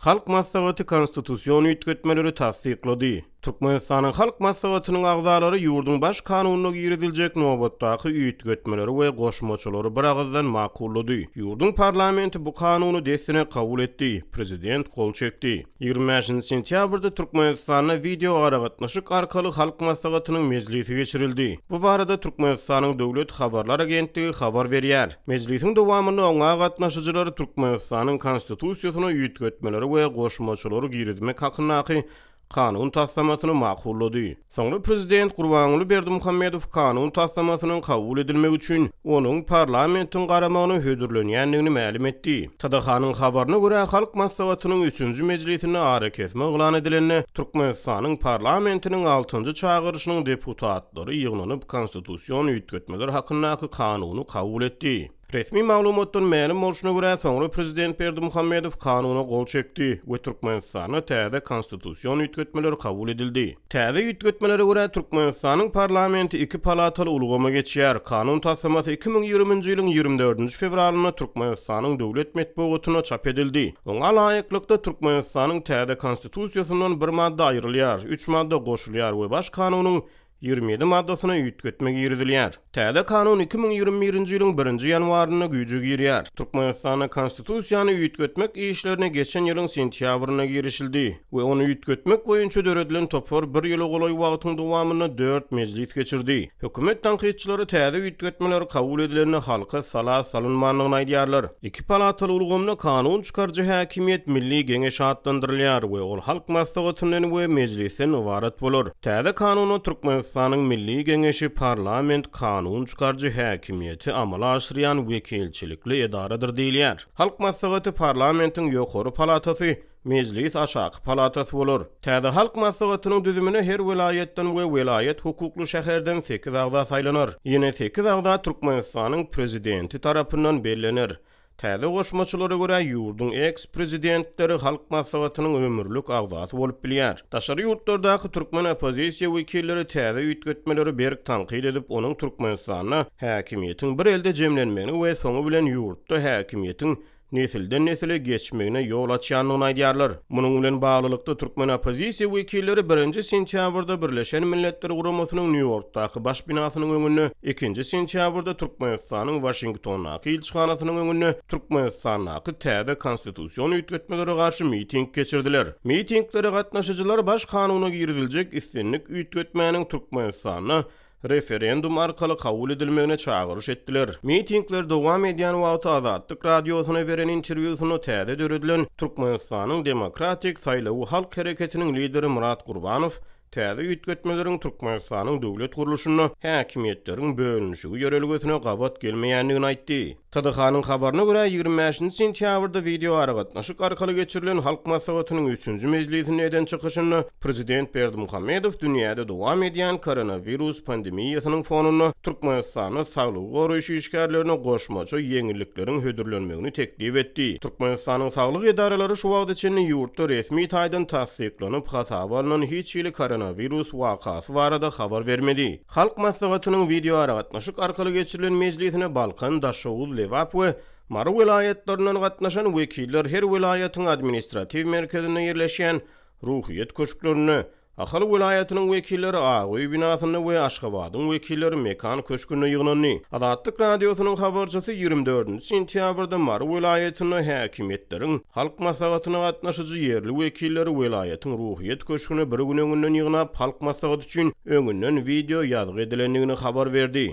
Halk Maslahaty konstitusion üýtgetmeleri tassyklady. Türkmenistanyň Halk Maslahatynyň agzalary ýurduň Baş Kanunyna giriziljek nobatdaky üýtgetmeleri we goşmaçalary biragyzdan makullady. Ýurduň parlamenti bu kanuny dessine kabul etdi, prezident gol çekdi. 25 sentýabrda Türkmenistanda wideoaragatnaşyk arkaly Halk Maslahatynyň mejlisi geçirildi. Bu barada Türkmenistanyň Döwlet habarlar agentligi habar berýär. Mejlisiň dowamynda oňa gatnaşyjylar Türkmenistanyň Konstitusiýasyna üýtgetmeleri we goşmaçalary girizmek hakyndaky kanun taslamasyny makullady. Soňra prezident Gurbanguly Berdimuhamedow kanun taslamasynyň kabul edilmegi üçin onuň parlamentiň garamagyna hödürlenýändigini mälim etdi. TDH-nyň habaryna görä, Halk Maslahatynyň üçünji mejlisinde arakesme yglan edilende, Türkmenistanyň parlamentiniň altynjy çagyryşynyň deputatlary ýygnanyp, konstitusion üýtgetmeler hakyndaky kanuny kabul etdi. Resmi maglumatdan mälim bolşuna görä, soňra prezident Berdimuhamedow kanuna gol çekdi we Türkmenistanda täze konstitusion üýtgetmeler kabul edildi. Täze üýtgetmelere görä, Türkmenistanyň parlamenti iki palataly ulgama geçýär. Kanun taslamasy 2020-nji ýylyň 24-nji fewralynda Türkmenistanyň döwlet metbugatynda çap edildi. Oňa laýyklykda, Türkmenistanyň täze Konstitusiýasyndan bir madda aýrylýar, üç madda goşulýar we Baş kanunyň 27 maddasyna üýtgetme girizilýär. Täze kanun 2021-nji ýylyň birinji ýanwarynda güýje girýär. Türkmenistanda Konstitusiýany üýtgetmek işlerine geçen ýylyň sentýabrynda girişildi we ony üýtgetmek boýunça döredilen topar bir ýyla golaý wagtyň dowamynda dört mejlis geçirdi. Hökümet tankytçylary täze üýtgetmeler kabul edilende halka sala salynmandygyny aýdýarlar. Iki palataly ulgamda kanun çykaryjy häkimiýet Milli Geňeş atlandyrylýar we ol Halk Maslahatyndan we Mejlisden ybarat bolar. Täze Kanunda Türkmenistanyň Milli Geňeşi parlament kanun çykaryjy häkimiýeti amala aşyrýan wekilçilikli edaradyr diýilýär. Halk Maslahaty parlamentiň ýokary palatasy, Mejlis aşaky palatasy bolar. Täze Halk Maslahatynyň düzümine her welaýatdan we welaýat hukukly şäherden sekiz agza saýlanar. Ýene sekiz agza Türkmenistanyň Prezidenti tarapyndan bellener. Täze goşmaçalara görä, ýurduň eks-prezidentleri Halk Maslahatynyň ömürlik agzasy bolup bilýär. Daşary ýurtlardaky türkmen oppozisiýa wekilleri täze üýtgetmeleri berk tankyt edip, onuň Türkmenistanda häkimiýetiň bir elde jemlenmegine we soňy bilen ýurtda häkimiýetiň nesilden-nesile geçmegine ýol açýandygyny aýdýarlar. Munuň bilen baglylykda, türkmen oppozisiýa wekilleri birinji sentýabrda Birleşen Milletler Guramasynyň Nýu-Ýorkdaky baş binasynyň öňünde, ikinji sentýabrda Türkmenistanyň Waşingtondaky ilçihanasynyň öňünde Türkmenistandaky täze konstitusion üýtgetmelere garşy miting geçirdiler. Mitinglere gatnaşyjylar Baş kanuna giriziljek islendik üýtgetmäniň Türkmenistanda referendum arkaly kabul edilmegine çagyryş etdiler. Mitingler dowam edýän wagty Azatlyk Radiosyna beren interwýusynda täze döredilen Türkmenistanyň Demokratik saýlawy halk hereketiniň lideri Myrat Gurbanow täze üýtgetmeleriň Türkmenistanyň döwlet gurluşynda häkimiýetleriň bölünişigi ýörelgesine gabat gelmeýändigini aýtdy. TDH-nyň habaryna görä, 25-nji sentýabrda wideoaragatnaşyk arkaly geçirilen Halk Maslahatynyň üçünji mejlisinde eden çykyşynda prezident Berdimuhamedow dünýäde dowam edýän koronawirus pandemiýasynyň fonunda Türkmenistanda saglygy goraýyş işgärlerine goşmaça ýeňillikleriň hödürlenmegini teklip etdi. Türkmenistanyň saglyk edaralary şu wagta çenli ýurtda resmi taýdan tassyklanyp hasaba alnan hiç hili koronawirus wakasy barada habar bermedi. Halk Maslahatynyň wideoaragatnaşyk arkaly geçirilen mejlisine Balkan, Daşoguz, Lebap we Mary welaýatlaryndan gatnaşan wekiller her welaýatyň administratiw merkezinde ýerleşýän Ruhyýet köşklerinde, Ahal welaýatynyň wekilleri Ak öý binasynda we Aşgabadyň wekilleri Mekan köşgünde ýygnandy. Azatlyk Radiosynyň habarçysy 24 sentýabrda Mary welaýatynda häkimiýetleriň Halk Maslahatyna gatnaşyjy ýerli wekilleri welaýatyň Ruhyýet köşgüne bir gün öňünden ýygnap, Halk Maslahaty üçin öňünden wideo ýazgy edilendigini habar berdi.